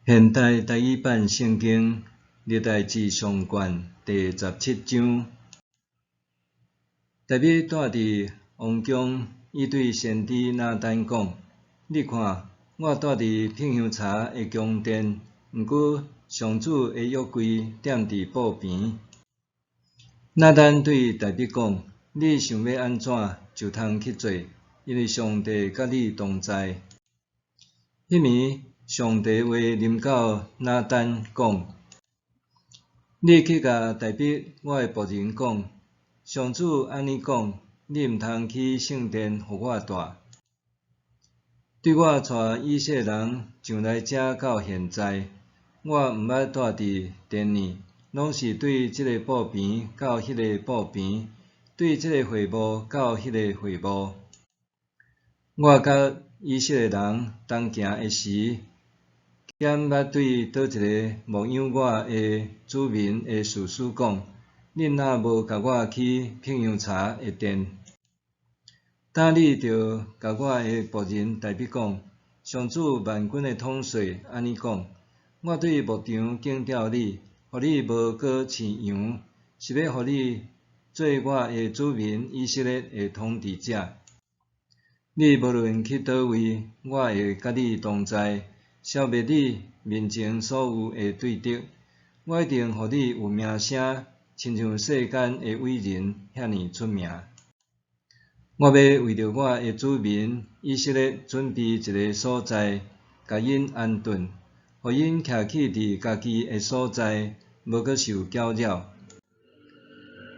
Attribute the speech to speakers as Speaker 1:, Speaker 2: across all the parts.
Speaker 1: 現代台語版聖經歷代志上卷第17章。大衛蹛佇王宮，伊對先知拿單講：你看，我蹛佇噴香柴的宮殿，毋過上主的約櫃踮佇布棚。拿單對大衛講：你想欲按怎，就通去做，因為上帝佮你同在。彼暝，上帝話臨到拿單講：你去共大衛我的僕人講，上主按呢講，你毋通起聖殿予我蹛。對我帶以色列人上來遮到現在，我毋捌蹛佇殿裡，攏是對這个布棚到彼个布棚，對這个會幕到彼个會幕。我佮以色列人同行的時，敢捌對佗一个牧養我的子民的士師講：恁若無共我起噴香柴的殿，今你著共我的僕人大衛講：上主萬軍的統帥按呢講：我對牧場揀調你，予你無閣飼羊，是欲予你做我的子民以色列的統治者。你無論去佗位，我會佮你同在，消滅你面前所有的對敵。我一定予你有名聲，親像世間的偉人遐爾出名。我欲為著我的子民以色列準備一个所在，共𪜶安頓，予𪜶徛起佇家己的所在，無閣受攪擾。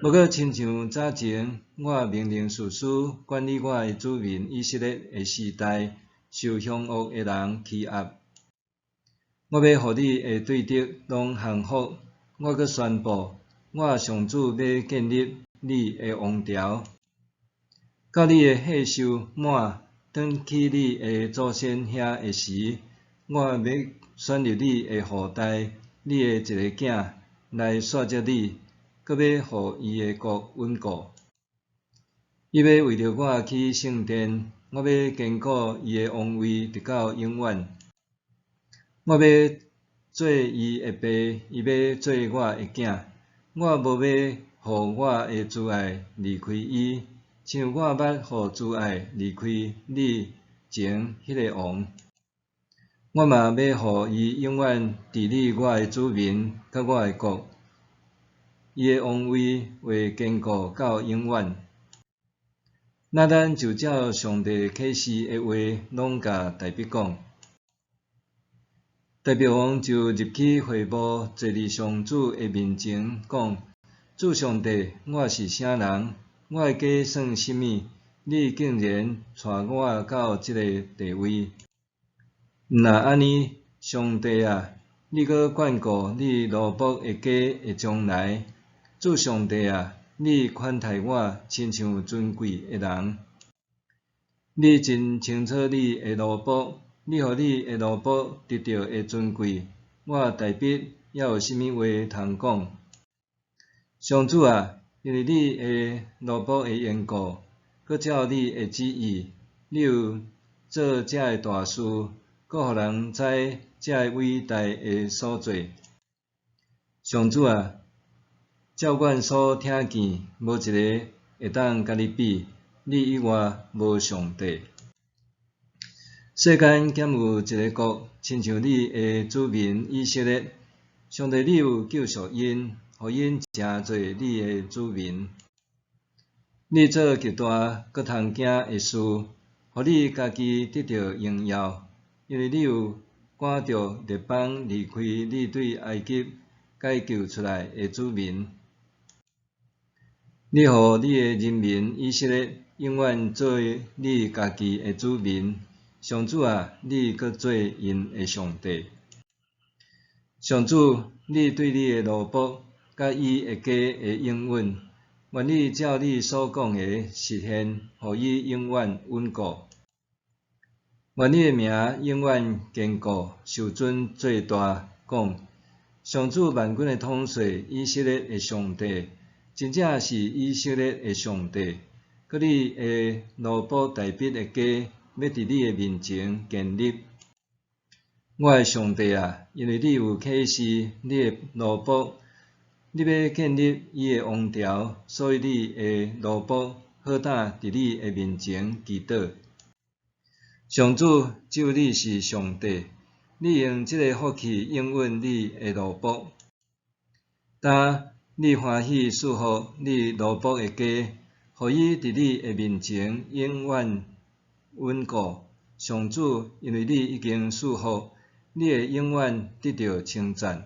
Speaker 1: 無閣親像早前我命令士師管理我的子民以色列的時代，受兇惡的人欺壓。我欲予你的對敵攏降服。我閣宣布，我上主欲建立你的王朝，到你的歲數滿，轉去你的祖先遐的時，我欲選立你的後代，你的一个囝來紲接你，閣欲予伊的國穩固。伊欲為著我起聖殿，我欲堅固伊的王位，直到永遠。我欲做伊的爸，伊欲做我的囝。我無欲予我的慈愛離開伊，親像我捌予慈愛離開你前彼个王。我嘛欲予伊永遠治理我的子民佮我的國，伊的王位會堅固到永遠。拿單就照上帝啟示的話，攏共大衛講。大衛王就入去會幕，坐佇上主的面前，講：主上帝，我是啥人？我的家算啥物？你竟然帶我到這个地位？毋若按呢，上帝啊，你閣眷顧你奴僕的家的將來。主上帝啊，你寬待我，親像尊貴的人。你真清楚你的奴僕，你予你的奴僕得著的尊貴。我大衛猶有啥物話通講？上主啊，因為你的奴僕的緣故，閣照你的旨意，你有做這个大事，閣予人知這个偉大的所做。上主啊，照阮所聽見，無一个會當佮你比，你以外無上帝。世間敢有一个國，親像你的子民以色列？上帝，你有救贖𪜶，予𪜶成做你的子民。你做極大閣通驚的事，予你家己得著榮耀，因為你有趕著列邦離開你對埃及解救出來的子民。你予你的人民以色列永遠做你家己的子民。上主啊，你閣做𪜶的上帝。上主，你對你的奴僕佮伊的家的應允，願你照你所講的實現，予伊永遠穩固。願你的名永遠堅固，受尊做大。講，上主萬軍的統帥，以色列的上帝，真正是以色列的上帝。閣你的奴僕大衛的家，欲佇你的面前建立。我的上帝啊，因為你有啟示你的奴僕，你欲建立伊的王朝，所以你的奴僕好膽佇你的面前祈禱。上主，只有你是上帝，你用這个福氣應允你的奴僕。今你歡喜賜福你奴僕的家，予伊佇你的面前永遠穩固。上主，因為你已經賜福，你會永遠得著稱讚。